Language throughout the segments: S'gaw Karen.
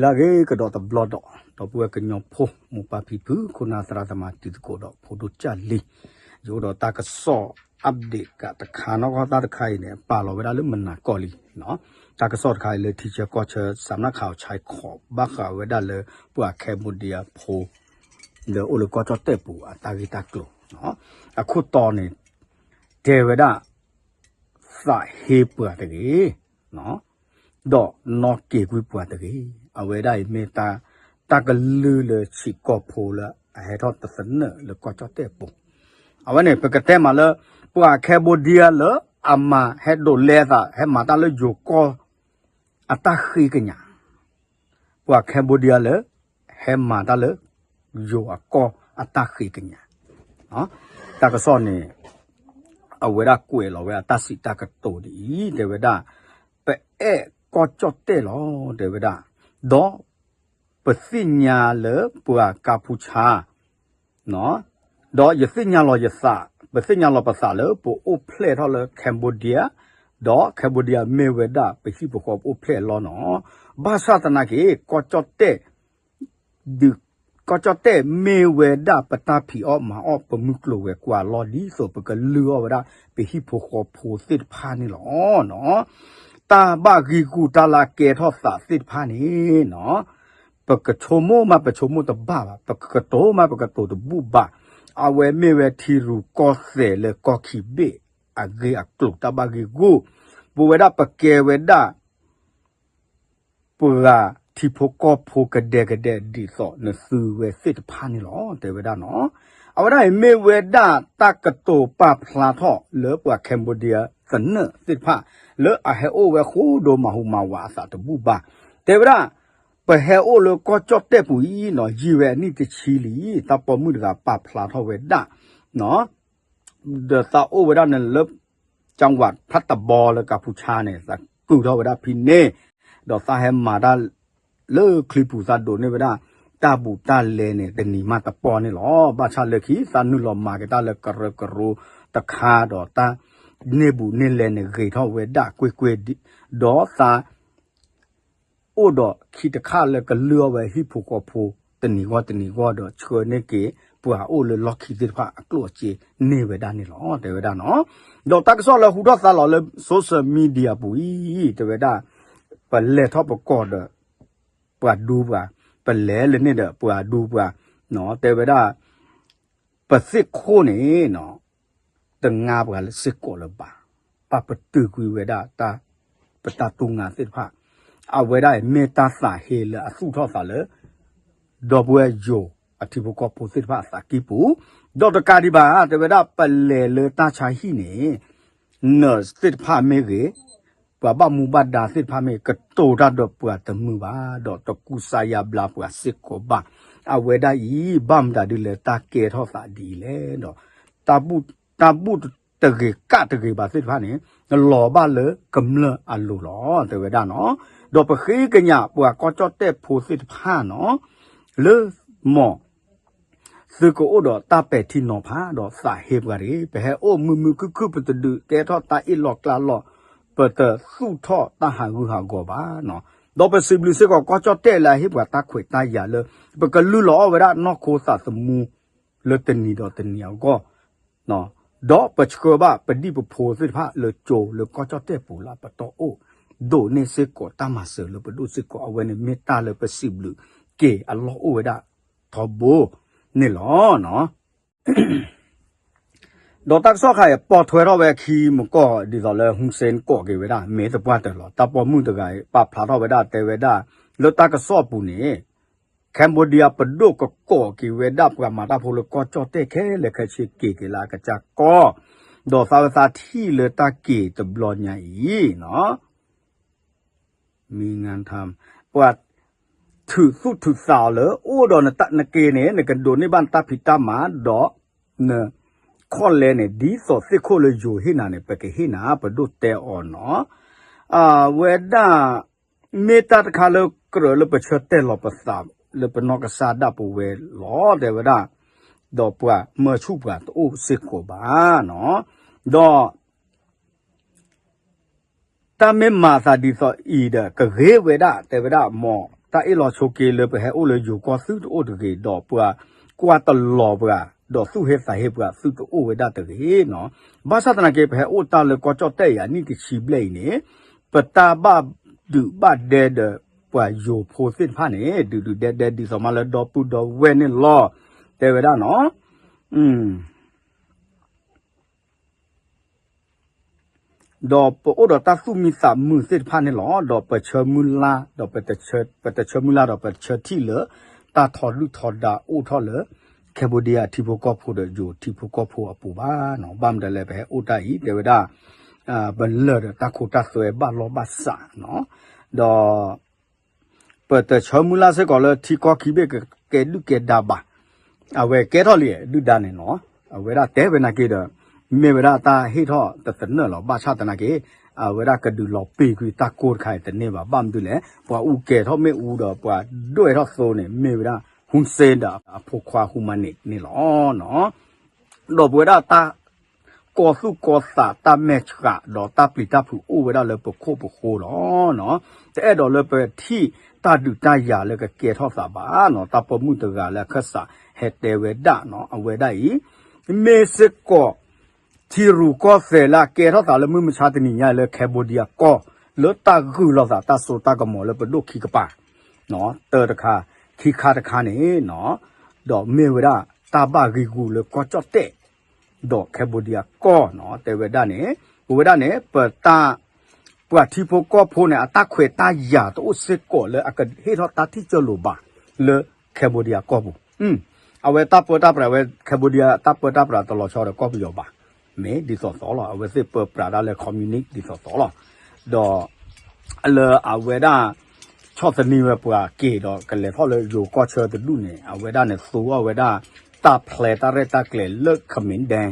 တၢ်ဂ့ၢ်ကဒီးတဘျီဒီး ဒီပုၢ်ဝဲၢ်ကညီဖိ မိၢ်ပၢ်ဖံဖု ခိၣ်နၢ်သရၣ်သမါတံၤသကိးဒီးဖိဒိၣ်ကၢ်လံၤ, ယအိၣ်ဒီးတၢ်ကစီၣ် update ကတခါနီၢ်ကီၢ်တၢ်တခါအံၤန့ၣ် ပာ်လီၤဝဲဒၣ်လၢမုၢ်နၤကီၢ်လံ. တၢ်ကစီၣ်တခါအံၤလၢထံဆၢကီၢ်ဆၢ စးနၣ်ခးအီၤဆဲးခီး ဘၣ်ဃးဝဲဒၣ်လၢပှၤ Cambodia ဖိ လၢအိၣ်လၢကီၢ်ကၠီၣ်တဲၣ်ပူၤအတၢ်ဂ့ၢ်တၢ်ကျိၤ, အခိၣ်တီန့ၣ် တဲဝဲဒၣ် သးဟ့ပှၤတဂ့ၤ ဒီးနီၣ်က့ၤကွံာ်ပှၤတဂ့ၤ. အဝဲဒၣ်အံၤမ့ၢ်တၢ် တၢ်ကလုၢ်လၢဆံးကိာ်ဖိလၢအဟဲထီၣ်တသနၢၣ်လၢကီၢ်ကၠီၣ်တဲၣ်ပူၤ, အဝဲန့ၣ် ပကတဲမးလၢ ပှၤ Cambodia လၢအမၤဟဲဒိးလဲအသး ဟဲမၤတၢ်လၢယိၤကီၢ်အတၢ်ဃ့ကညး, ပှၤ Cambodia လၢ ဟဲမၤတၢ်လၢ ယိၤအကီၢ်အတၢ်ဃ့ကညး, တၢ်ကစီၣ်န့ၣ် အဝဲဒၣ်ကွဲးလီၤဝဲအတၢ်စံးတၢ်ကတိၤဒ်အံၤ တဲဝဲဒၣ် ပအဲၣ်ကီၢ်ကၠီၣ်တဲၣ်လီၤ တဲဝဲဒၣ်, ဒီး ပသ့ၣ်ညါလၢပှၤကါဖူဆါ ဒီးယသ့ၣ်ညါလီၤယသး ပသ့ၣ်ညါလီၤပသးလၢပအိၣ်ဖျဲၣ်ထီၣ်လၢ Cambodia, ဒီး Cambodia မ့ၢ်ဝဲဒၣ်ပဟံၣ်ဖိဃီဖိအိၣ်ဖျဲၣ်အလီၢ်နီၤ, ဘၣ်ဆၣ်သနာ်က့ ကီၢ်ကၠီၣ်တဲၣ် ဒုး ကီၢ်ကၠီၣ်တဲၣ်မ့ၢ်ဝဲဒၣ်ပတၢ်ဖံးအီၣ်မၤအီၣ် ပမုၢ်ကျိၤဝဲၤကွာ်အလီၢ် ဒ်သိးပကလုၢ်အီၣ်ဝဲဒၣ် ပဟံၣ်ဖိဃီဖိသ့ၣ်တဖၣ်န့ၣ်လီၤ. တၢ်ဘၣ်ဂံာ်ကူၣ်တၢ်လၢကဲထီၣ်သးသ့ၣ်တဖၣ်န့ၣ်နီၤ ပကဆိကမိၣ်မး ပဆိကမိၣ်တဘၣ်ဘၣ်, ပကကတိၤမး ပကတိၤတဘူၣ်ဘၣ်. အဝဲမ့ၢ်ဝဲထံရူၢ်ကီၢ်သဲးလၢကီၢ်ခံဘ့ၣ် အဂ့ၢ်အကျိၤတၢ်ဘၣ်ဂံာ်ဂူာ်, ပဝဲဒၣ်ပကဲဝဲဒၣ် ပှၤထံဖိကီၢ်ဖိကဒဲကဒဲ ဒ်သိးနသုဝဲသ့ၣ်တဖၣ်န့ၣ်လီၤ တဲဝဲဒၣ်နီၤ. အဝဲဒၣ်အံၤမ့ၢ်ဝဲဒၣ်တၢ်ကတိၤပာ်ဖျါထီၣ်လၢပှၤ Cambodia သနၢၣ်သ့ၣ်တဖၣ် လၢအဟဲအိၣ်ဝဲဃိဒိမၤဟူးမၤဝးအသးတဘူၣ်ဘၣ်, တဲဝဲဒၣ် ပဟဲအိၣ်လၢကီၢ်ကၠီၣ်တဲၣ်ပူၤအံၤနီၤ ယံာ်ဝဲအနံၣ်တဆံလံ, တၢ်ပိာ်မုၣ်တဂၤပာ်ဖျါထီၣ်ဝဲဒၣ် ဒီးသးအိၣ်ဝဲဒၣ်န့ၣ်လၢ ကၠၣ်ဝး ဖးတဘီလၢကါဖူဆါန့ၣ် သးကုာ်ထီၣ်ဝဲဒၣ်ဖဲန့ၣ်, ဒီးသးဟဲမၤတၢ်လၢချံပူၤ သးဒိးန့ၢ်ဝဲဒၣ် တၢ်ဘူးတၢ်လဲန့ၣ် တနံၤမးတပီၢ်န့ၣ်လီၤ. ဘၣ်ဆၣ်လၢခံ သးနုာ်လီၤမၤက့ၤတၢ်လၢကရၢကရိတခါဒီး တၢ်န့ၢ်ဘူးန့ၢ်လဲန့ၣ် ဂ့ၤထီၣ်ဝဲဒၣ်ကွ့ၢ်ကွ့ၢ်, ဒီးသး အိၣ်ဒီးခံတခါလၢကလုၢ်အီၣ်ဝဲဟံၣ်ဖိဃီဖိ တနံၤဂီၢ်တနံၤဂီၢ်ဒီး ဆှၢန့ၢ်က့ၤ ပှၤအိၣ်လၢလီၢ်ခံသ့ၣ်တဖၣ်အကျိၣ်အစ့န့ၢ်ဝဲဒၣ်န့ၣ်လီၤ တဲဝဲဒၣ်နီၤ. ဒီးတၢ်ကစီၣ်လၢဟူထီၣ်သါလီၤလၢ social media ပူၤအံၤ တဲဝဲဒၣ် ပလဲၤထီၣ်ပကိးဒီး ပှၤဒူပှၤ, ပလဲၤလၢန့ၣ်ဒီးပှၤဒူပှၤ, တဲဝဲဒၣ် ပသ့ၣ်ခိၣ်န့ၣ် တငါပှၤလၢစ့ၢ်ကီးလၢၤဘၣ်, ပာ်ပတုာ်ကွံာ်ဝဲဒၣ် ပတၢ်တူၢ်ငါသ့ၣ်တဖၣ်, အဝဲဒၣ်အံၤမ့ၢ်တၢ်သးဟ့လၢအသူၣ်ထီၣ်သးလၢ ဒီပုၢ်ဝဲၢ်ယိၤအထံဖိကီၢ်ဖိသ့ၣ်တဖၣ်အသးကံၢ်ပူၤ, ဒီးတကးဒံးဘၣ် တဲဝဲဒၣ်ပလဲၤလၢတၢ်ဆါဟံၣ်န့ၣ် နၢၤသ့ၣ်တဖၣ်မ့ၢ်ဂ့ၤ, ပှၤဘၣ်မူဘၣ်ဒါသ့ၣ်တဖၣ်မ့ၢ် ကတိၤတၢ်ဒီးပှၤတမုာ်ဘၣ်, ဒီးတကူစါယါဘျါပှၤစ့ၢ်ကီးဘၣ်. အဝဲဒၣ်အံၤ ဘၣ်မတၤဒ်လဲၣ်တၢ်ကဲထီၣ်သးဒ်အံၤလဲၣ်ဒီး တၢ်ဘူၣ်တဂ့ၤကၣ်တဂ့ၤဘၣ်သ့ၣ်တဖၣ်န့ၣ် လီၤဘၣ်လၢကမျၢၢ်အလိၤလီၤ တဲဝဲဒၣ်နီၤ. ဒီးပဃ့ကညးပှၤကီၢ်ကၠီၣ်တဲၣ်ဖိသ့ၣ်တဖၣ်နီၤ လၢ မ် သုကအိၣ်ဒီးတၢ်ပဲာ်ထံနီၤဖးဒီးသးဟ့ပှၤတဂ့ၤ, ပဟဲအိၣ်မုာ်မုာ်ခုၣ်ခုၣ် ပတဒုးကဲထီၣ်တၢ်အ့ၣ်လိာ်ကျါလိာ်, ပတသူၣ်ထီၣ်တၢ်ဟးဂူာ်ဟးဂီၤဘၣ်နီၤ. ဒီးပစံးဘျုးစ့ၢ်ကီးကီၢ်ကၠီၣ်တဲၣ်လၢအဟ့ၣ်ပှၤတၢ်ခွဲးတၢ်ယာ်လၢ ပကလုၢ်လီၤအီၣ်ဝဲဒၣ်နီၢ်ခိသးသမူ လၢတနံၤဒီးတနံၤအဂီၢ် ဒီးပဆှၢဘၣ်ပဒံၣ်ပဖိသ့ၣ်တဖၣ်လၢကၠိလၢကီၢ်ကၠီၣ်တဲၣ်ပူၤလၢပတီၢ်အိၣ်, ဒိးန့ၢ်စ့ၢ်ကီးတၢ်မၤစၢၤလၢပဒိၣ်စ့ၢ်ကီး, အဝဲန့ၣ်မ့ၢ်တၢ်လၢပစံးဘျုးက့ၤအလီၢ်အိၣ်ဝဲဒၣ်ထီဘိန့ၣ်လီၤ. ဒီးတၢ်ကစီၣ်ခါအံၤ ပိာ်ထွဲထီၣ်ဝဲအခံမကီၢ် ဒ်သိးလၢ Hun Sen ကိးက့ၤဝဲဒၣ် မ့ၢ်သပှၢ်တၢၢ်လီၤ. တၢ်ပိာ်မုၣ်တဂၤအံၤ ပာ်ဖျါထီၣ်ဝဲဒၣ် တဲဝဲဒၣ် လၢတၢ်ကစီၣ်အပူၤန့ၣ် Cambodia ပဒိၣ်ကကိးက့ၤဝဲဒၣ်ပှၤမၤတၢ်ဖိလၢကီၢ်ကၠီၣ်တဲၣ်ခဲလၢာ်ခဲဆ့ က့ၤက့ၤလၢအကစၢ်ကီၢ်, ဒီးသးဝဲသးထံၣ်လၢတၢ်က့ၤတဘျီညါအံၤနီၤ မံၤငါထါ ပှၤထုးသူၣ်ထုးသးအီၤလၢ အိၣ်ဒီးနက့ၤန့ၣ် နကဒိးန့ၢ်ဘၣ်နတၢ်ဖံးတၢ်မၤဒီး နခီၣ်လဲန့ၣ် ဒ်သိးသ့ၣ်ခိၣ်လၢယိၤဟ့ၣ်နၤန့ၣ် ပကဟ့ၣ်နၤ ပဒိၣ်တဲအီၤနီၤ. အဝဲဒၣ် မ့ၢ်တၢ်တခါလၢကြၢးလၢပဆၢတဲာ်လီၤပသး လၢပနီၢ်ကစၢ်ဒၣ်ပဝဲလီၤ တဲဝဲဒၣ်, ဒီးပှၤမၢဆူၣ်ပှၤတအိၣ်စ့ၢ်ကီးဘၣ်နီၤ. ဒီး တၢ်မ့ၢ်မၤသးဒ်သိးအံၤဒီး ကဂ့ၤဝဲဒၣ် တဲဝဲဒၣ် မ် တၢ်အ့ၣ်လိာ်ဆိးက့လၢပဟဲအိၣ်လၢယိၤကီၢ်သုတအိၣ်တဂ့ၤ, ဒီးပှၤကွၢ်တလီၤပှၤ, ဒီးသူၣ်ဟ့သးဟ့ပှၤသုတအိၣ်ဝဲဒၣ်တဂ့ၤနီၤ. ဘၣ်ဆၣ်သနာ်က့ ပဟဲအိၣ်တၢ်လၢကီၢ်ကၠီၣ်တဲၣ်အံၤ အနံၣ်တဆံဘျဲၣ်အံၤန့ၣ် ပတၢ်ဘၣ်ဒုးဘၣ်ဒဲဒီးပှၤယိၤဖိသ့ၣ်တဖၣ်န့ၣ် ဒုးဒုးဒဲဒဲဒ်သိးမးလၢဒီပုၢ်ဒီဝဲၢ်န့ၣ်လီၤ. တဲဝဲဒၣ်နီၤ ဒီးပအိၣ်ဒီးတၢ်သူၣ်မံသးမုာ်သ့ၣ်တဖၣ်န့ၣ်လီၤ. ဒီးပဆၢမုၢ်လၢ်, ဒီးပတဆၢမုၢ်လၢ်ဒီးပတဆၢထံၣ်လၢ တၢ်ထီဒုၣ်ထီဒါအိၣ်ထီၣ်လၢ Cambodia ထံဖိကီၢ်ဖိဒီးယိၤထံဖိကီၢ်ဖိအပူၤဘၣ်နီၤ. ဘၣ်မနုၤလဲၣ် ပဟဲအိၣ်တၢ်အံၤ တဲဝဲဒၣ် ပလၢၢ်ဒီးတၢ်ခိတၢ်သွဲဘၣ်လီၢ်ဘၣ်စးနီၤ. ဒီး ပတဆၢမုၢ်လၢ်စ့ၢ်ကီးလၢထံကီၢ်ခံဘ့ၣ်ကကဲဒုၣ်ကဲဒါဘၣ်. အဝဲကဲထီၣ်လံဒုၣ်ဒါန့ၣ်နီၤ. အဝဲဒၣ်တဲဝဲနာ်က့ဒီး မ့ၢ်ဝဲဒၣ်တၢ်ဟ့ၣ်ထီၣ်တသနၢၣ်လီၤ. ဘၣ်ဆၣ်သနာ်က့ အဝဲဒၣ်ကဒုးလီၤပ့ၤကွံာ်တၢ်ကိၢ်တခါအံၤတန့ၢ်ဘၣ်. ဘၣ်မနုၤလဲၣ် ပှၤအူကဲၤထီၣ်မ့ၣ်အူဒီးပှၤဒွဲၣ်ထီၣ်သိန့ၣ် မ့ၢ်ဝဲဒၣ် Hun Sen ဒီးအဖိခွါ Hun Manet န့ၣ်လီၤ. ဒီးပဝဲဒၣ်တၢ် ကီၢ်သူၣ်ကီၢ်သးတၢ်မဲာ်ဆှး ဒီးတၢ်ပျံၤတၢ်ဖုးအိၣ်ဝဲဒၣ်လၢပခိၣ်ပဃိလီၤ. တအဲၣ်ဒိးလၢပထံၣ်တၢ်ဒုးတၢ်ယၤလၢကကဲထီၣ်သးဘၣ်နီၤ. တၢ်ပိာ်မုၣ်တဂၤလၢအခၢၣ်စးဟဲတဲဝဲဒၣ်နီၤ. အဝဲဒၣ်အံၤ မ့ၢ်စ့ၢ်ကီး ထံရူၢ်ကီၢ်သဲးလၢအကဲထီၣ်သးလၢမုၢ်မဆါတနံၤညါလၢ Cambodia ကီၢ် လၢတၢ်ဂုာ်လိာ်သးတၢ်စိတၢ်ကမီၤလၢပဒိၣ်ခံကပၤ တၢတခါ ခံခါတခါန့ၣ်နီၤ, ဒီးမ့ၢ်ဝဲဒၣ်တၢ်ဘၣ်ဂံာ်ဂူာ်လၢကီၢ်ကၠီၣ်တဲၣ် ဒီး Cambodia ကီၢ်နီၤ, တဲဝဲဒၣ်န့ၣ် ပဝဲဒၣ်န့ၣ် ပတၢ် ပှၤထံဖိကီၢ်ဖိန့ၣ် အတၢ်ခွဲးတၢ်ယာ်တအိၣ်စ့ၢ်ကီးလၢအကဟ့ၣ်ထီၣ်တၢ်ထံၣ်ကၢလိာ်ဘၣ်လၢ Cambodia ကီၢ်ပူၤ, အဝဲတၢ်ပၢတၢ်ပြးဝဲ Cambodia တၢ်ပၢတၢ်ပြးတလီၤဆီဒီးကီၢ်ပယီၤဘၣ်, မ့ၢ်ဒ်သိးသိးလီၤ, အဝဲသ့ၣ်ပၢပြးဒၣ်လၢ communist ဒ်သိးသိးလီၤ, ဒီး လၢအဝဲဒၣ် ဆီၣ်သနံးဝဲပှၤက့ၤဒီးကလဲၤထီၣ်လၢယိၤကီၢ်ဆၢတဒူၣ်န့ၣ် အဝဲဒၣ်န့ၣ်သူအီၤဝဲဒၣ် တၢ်ဖျဲးတၢ်ရဲၣ်တၢ်ကျဲၤလၢ ခမ့ၣ်ဒဲ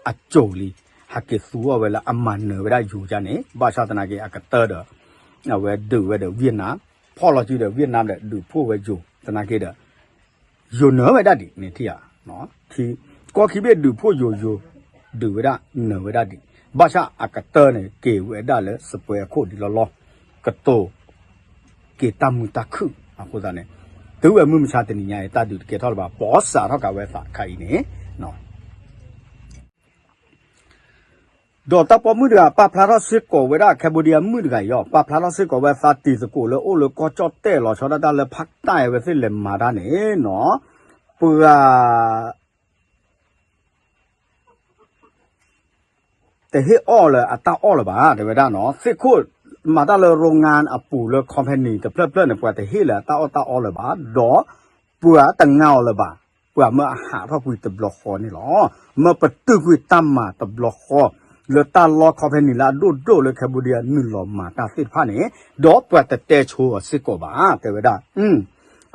အစိၤလံ, ဟဲက့ၤသူအီၤဝဲလၢအမၤနၢၤဝဲဒၣ်ယိၤကါန့ၣ်, ဘၣ်ဆၣ်သနာ်က့ အကတၢၢ်ဒီး အဝဲဒုးဝဲဒီး Vietnam, ဖီၣ်လီၤစုဒီး Vietnam ဒီးဒုးဖှိၣ်ဝဲယိၤ, သနာ်က့ဒီး ယိၤနၢၤဝဲဒၣ်ဒံးန့ၣ်ထံၣ်ဧါ, ထံ ကီၢ်ခံဘ့ၣ်ဒုးဖှိၣ်ယိၤယိၤ, ဒုးဝဲဒၣ်နၢၤဝဲဒၣ်ဒံး, ဘၣ်ဆၣ်အကတၢၢ်န့ၣ် က့ၤဝဲဒၣ်လၢစပွဲအခိၣ်ဒံးလီၤလီၤ, ကတိၤ က့ၤတၢ်မုာ်တၢ်ခုၣ်အဃိသတးန့ၣ်, တုၤဝဲမုၢ်မဆါတနံၤညါအံၤ တၢ်ဒုးတကဲထီၣ်လၢၤဘၣ်, ပီစးထီၣ်ကးဝဲသးခါအံၤန့ၣ် ဒီးတၢ်ပိာ်မုၣ်တဂၤပာ်ဖျါထီၣ်စ့ၢ်ကီးဝဲဒၣ် Cambodia မုၣ်တဂၤအံၤအီၤ, ပာ်ဖျါထီၣ်စ့ၢ်ကီးဝဲသးတံၤသကိးလၢအိၣ်လၢကီၢ်ကၠီၣ်တဲၣ်လီၤဆီဒၣ်တၢ်လၢဖးတၢ်အဝဲသ့ၣ်လဲၤမၤတၢ်န့ၣ်နီၤ, ပှၤ တဟ့ၣ်အီၣ်လၢၤအတၢ်အီၣ်လၢၤဘၣ်, တဲဝဲဒၣ်နီၤ, သ့ၣ်ခိၣ်မၤတၢ်လၢ โรงงาน အပူၤလၢ company တဖျၢၣ်ဖျၢၣ်န့ၣ် ပှၤတဟ့ၣ်လၢၤအတၢ်အီၣ်တၢ်အီလၢၤဘၣ်, ဒီးပှၤတငါအီၤလၢၤဘၣ်, ပှၤမၢအဟးထီၣ်ကွံာ်တဘျီဃီန့ၣ်လီၤ, မၢပတုာ်ကွံာ်တၢ်မၤတဘျီဃီ လၢတၢ်လီၢ် company လၢအဒိၣ်ဒိၣ်လၢ Cambodia နုာ်လီၤမၤတၢ်သ့ၣ်တဖၣ်န့ၣ်, ဒီးပှၤတတဲဆိအီၤစ့ၢ်ကီးဘၣ်, တဲဝဲဒၣ်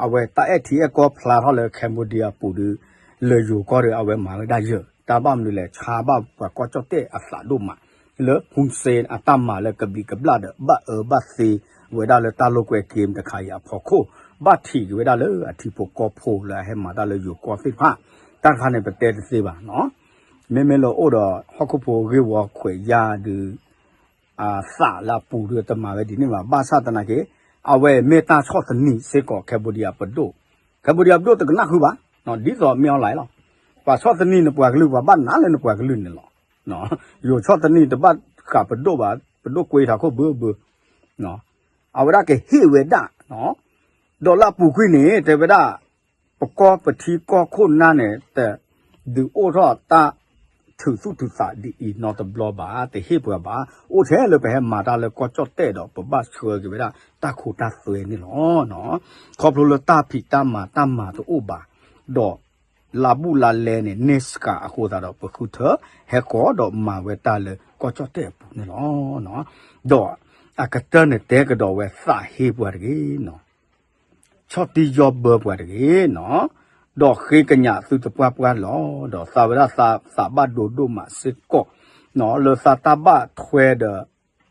အဝဲတၢ်အဲၣ်ထံအဲၣ်ကီၢ်ဖျါထီၣ်လၢ Cambodia ပူၤဒီး လၢယိၤကီၢ်ဒီး အဝဲမၤဝဲဒၣ်ယၢၢ်, တၢ်ဘၣ်မနုၤလဲၣ် ဆါဘၣ်ပှၤကီၢ်ကၠီၣ်တဲၣ်အသးဒိၣ်မး, လၢ Hun Sen အတၢ်မၤလၢကဘျံးကဘျၣ်ဒီး ဘၣ်အၢဘၣ်သီ ဝဲဒၣ်လၢတၢ်လိာ်ကွဲ game တခါအံၤအဖီခိၣ်, ဘၣ်ထံးက့ၤဝဲဒၣ်လၢအထံဖိကီၢ်ဖိလၢအဟဲမၤတၢ်လၢယိၤကီၢ်သ့ၣ်တဖၣ်, တၢ်တခါန့ၣ် ပတဲတသ့ဘၣ်နီၤ, မ့မ့ၢ်လၢအိၣ်ဒီးဟီၣ်ခိၣ်ဖိဂ့ၢ်ဝီခွဲးယာ်ဒီး အသးလၢအပူၤဒီးတမၤဝဲဒ်န့ၣ်ဘၣ်, ဘၣ်ဆၣ်သနာ်က့ အဝဲမ့ၢ်တၢ်ဆီၣ်သနံးစ့ၢ်ကီး Cambodia ပဒိၣ်, Cambodia ပဒိၣ်တကနၣ်ဃုဘၣ်, ဒ်သိးမ့ၢ်အီၤလီၤလီၤ, ပှၤဆီၣ်သနံးနပှၤကလုာ် ပှၤဘၣ်နးလၢနပှၤကလုာ်န့ၣ်လီၤ, ယိၤဆီၣ်သနံးတဘၣ်ဃးပဒိၣ်ဘၣ်, ပဒိၣ်ကွ့ထးခိၣ်ဘၢဘၢ, အဝဲဒၣ်ကဟ့ၣ်ဝဲဒၣ်, ဒီးလၢအပူၤကွံာ်န့ၣ် တဲဝဲဒၣ် ပကီၢ်ပထံကီၢ်ခိၣ်နၢ်န့ၣ် တဒုးအိၣ်ထီၣ်တၢ်ထုးသူၣ်ထုးသးဒ်အံၤနီတဘျီဘၣ်, တဟ့ၣ်ပှၤဘၣ်, အိၣ်ထဲလၢပဟဲမၤတၢ်လၢကီၢ်ကၠီၣ်တဲၣ်ဒီး ပဘၣ်ဆှၢက့ၤဝဲဒၣ်တၢ်ခိတၢ်သွဲန့ၣ်လီၤ. ခီဖျိလၢတၢ်ဖံးတၢ်မၤတၢ်မၤတအိၣ်ဘၣ်, ဒီး လါဘူးလါလဲန့ၣ် န့ၢ်စှၤအဃိသတးဒီး ပဃုထၢဟဲဃီၤဒီးမၤဝဲတၢ်လၢကီၢ်ကၠီၣ်တဲၣ်အပူၤန့ၣ်လီၤ. ဒီးအကတၢၢ်န့ၣ်တဲကဒီးဝဲသးဟ့ပှၤတဂ့ၤနီၤ, ဆီၣ်တံၢ်ယီၢ်ဘၢပှၤတဂ့ၤနီၤ, ဒီးဃ့ကညးသုတပှၢ်ပှၢ်လီၤ. ဒီးသးဝဲဒၣ်သးသးဘၣ်ဒိဒိၣ်မးစ့ၢ်ကီး, လၢသးတၢ်ဘၣ်ထွဲဒီး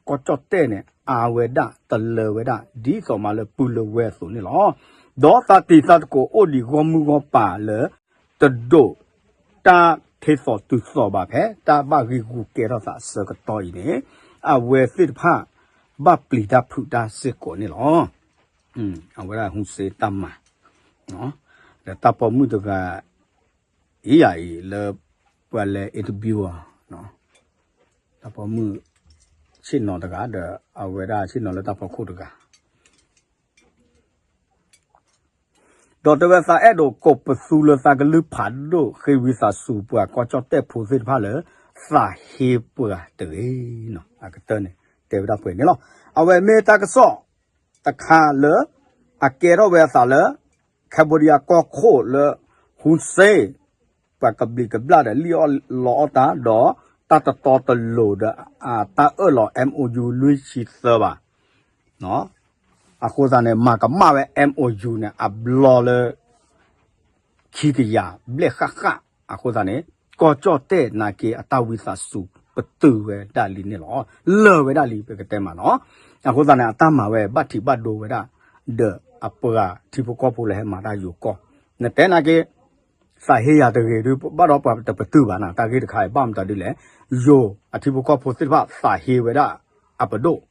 ကီၢ်ကၠီၣ်တဲၣ်န့ၣ် အါဝဲဒၣ်တလၢဝဲဒၣ် ဒ်သိးမးလၢပုၢ်လၢဝဲၢ်အသိးန့ၣ်လီၤ. ဒီးသးတံၤသးသကိးအိၣ်ဒံးဂီၢ်မုၢ်ဂီၢ်ပၤလၢ တဒိးတၢ်ထ့သိးတုၤသိးဘၣ်ဖဲ တၢ်ဘၣ်ဂံာ်ဂူာ်ကဲထီၣ်သးအဆၢကတီၢ်အံၤန့ၣ် အဝဲသ့ၣ်တဖၣ် ဘၣ်ပျံၤတၢ်ဖုးတၢ်စ့ၢ်ကီးန့ၣ်လီၤ. အဝဲဒၣ် Hussein တၢ်မၤ ဒီးတၢ်ပိာ်မုၣ်တဂၤ အံၤယၤအံၤလၢ ပှၤလဲၤ interview အီၤ တၢ်ပိာ်မုၣ် ဆ့ၣ်နီၤတဂၤဒီး အဝဲဒၣ်ဆ့ၣ်နီၤလၢတၢ်ဖီခိၣ်တဂၤ ဒီးတဲဝဲ သးအဲၣ်ဒိးကိးပသူလၢသးကလုၢ်ဖးဒိၣ် ဃ့ဝံသးစူၤပှၤကီၢ်ကၠီၣ်တဲၣ်ဖိသ့ၣ်တဖၣ်လၢ သးဟ့ပှၤတဂ့ၤ. အကတၢၢ်န့ၣ် တဲဝဲဒၣ်ပှဲၤန့ၣ်လီၤ. အဝဲမ့ၢ်တၢ်ကစီၣ်တခါလၢ အကဲထီၣ်ဝဲအသးလၢ Cambodia ကီၢ်ခိၣ်လၢ Hun Sen ပှၤကဘျံးကဘျၣ်ဒီးလံၣ်အီၣ်လီအီၣ်တၢ် ဒီးတၢ်တတီတလိၤဒီး တၢ်အၢၣ်လီၤ MOU လွံၢ်ဆံသၢဘၣ်. အဃိသတးန့ၣ် မၤကမၣ်ဝဲ MOU န့ၣ် အဘျီလၢ ခံကယၤဘျဲၣ်ဃၣ်ဃၣ် အဃိသတးန့ၣ် ကီၢ်ကၠီၣ်တဲၣ်နာ်က့ အတၢ်ဝံသးစူၤပတုာ်ဝဲဒၣ်လံန့ၣ်လီၤ. လၢာ်ဝဲဒၣ်လံ ပကတဲမးနီၤ. အဃိသတးန့ၣ် အတၢ်မၤဝဲဘၣ်ထံးဘၣ်ဒိဝဲဒၣ် ဒီးအပှၤထံဖိကီၢ်ဖိလၢဟဲမၤတၢ်ယိၤကီၢ် နတဲနာ်က့ သးဟ့ယၤတဂ့ၤဒုး ဘၣ်ဒီးပှၤတပတုာ်ဘၣ်နီၤ. တၢ်ဂ့ၢ်တခါအံၤ ဘၣ်မတၤဒ်လဲၣ်, ယိၤအထံဖိကီၢ်ဖိသ့ၣ်တဖၣ် သးဟ့ဝဲဒၣ်အပဒိၣ်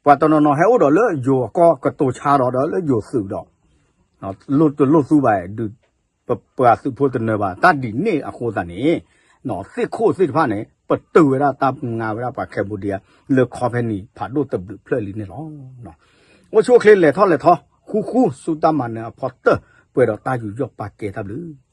ပှၤတနီၤနီၤဟဲအိၣ်ဒီးလၢယိၤအကီၢ်ကတိၤဆါဒီး ဒီးလၢယိၤသုးဒီး လိၣ်တလိၣ်သူဘၣ်ဒုး ပပှၤသုးဖိတနၢၤဘၣ် တၢ်ဒ်န့ၣ်အဃိသတးန့ၣ် သ့ၣ်ခိၣ်သ့ၣ်တဖၣ်န့ၣ် ပတုာ်ဝဲဒၣ်တၢ်မၤဝဲဒၣ်ပှၤ Cambodia လၢ company ဖးဒိၣ်တဘျုးဖျၢၣ်လံန့ၣ်လီၤ. အိၣ်ဆူၣ်အိၣ်ချ့လဲၤထီၣ်လဲၤထီ ဃူဃူဆူတၢ်မၤနၢၤအဖီတၢၢ် ပှဲၤဒီးတၢ်ယူးယီၣ်ပာ်ကဲတၢ်ဘျုး